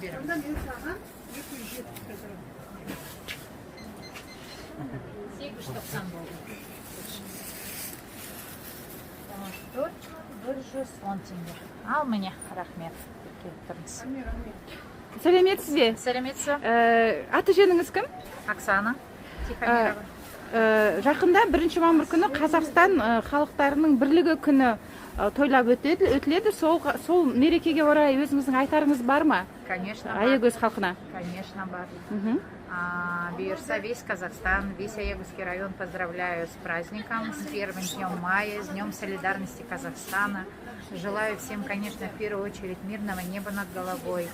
Береміз. Сонда мен саған 270 беремін. 890 болды. 14 110 теңге. Ал, міне, рахмет. Келіп тұрыңыз. Сәлеметсіз бе? Сәлеметсіз бе? Аты жөніңіз кім? Оксана Тихомирова. Жақында 1 мамыр күні Қазақстан халықтарының бірлігі күні тойлап өтеді, өтіледі. Сол мерекеге орай өзіңіздің айтарыңыз бар ма? Конечно, бар. Аягөз халқына. Конечно, бар. Мхм. Бұйырса, весь Казахстан, весь Аягузский район поздравляю с праздником, с первым днем мая, с Днем солидарности Казахстана. Желаю всем, конечно, в первую очередь мирного неба над головой,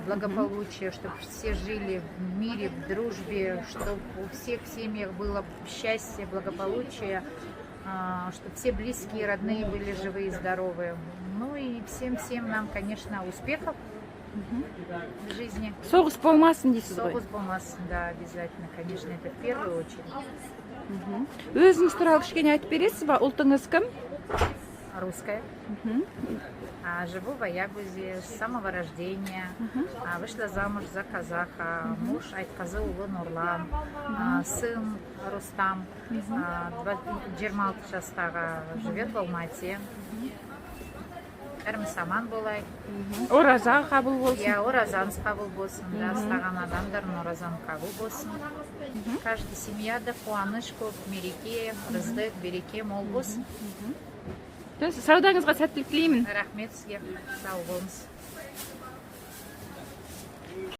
благополучия, чтобы все жили в мире, в дружбе, чтобы у всех в семьях было счастье, благополучие, чтобы все близкие и родные были живы и здоровы. Ну и всем-всем нам, конечно, успехов в жизни. Соғыс болмасын дейсіз ғой. Соғыс болмасын, да, обязательно, конечно, это в первую очередь. Өзіңіз туралы кішкене айтып бересіз ба? Ұлтыңыз кім? Русская. Живу в Аягузе с самого рождения. Вышла замуж за казаха. Муж Айтқазы ұлы Нұрлан. Сын Рустам, 26 жастағы, живет в Алмате. Бәріміз аман болайық. Ораза қабыл болсын. Иә, оразаңыз қабыл болсын, да, ұстаған адамдардың оразаны қабыл болсын. Каждый семьяда қуаныш көп, мереке, ырыздық, береке мол болсын. Саудаңызға сәттілік тілеймін. Рахмет сізге, сау болыңыз.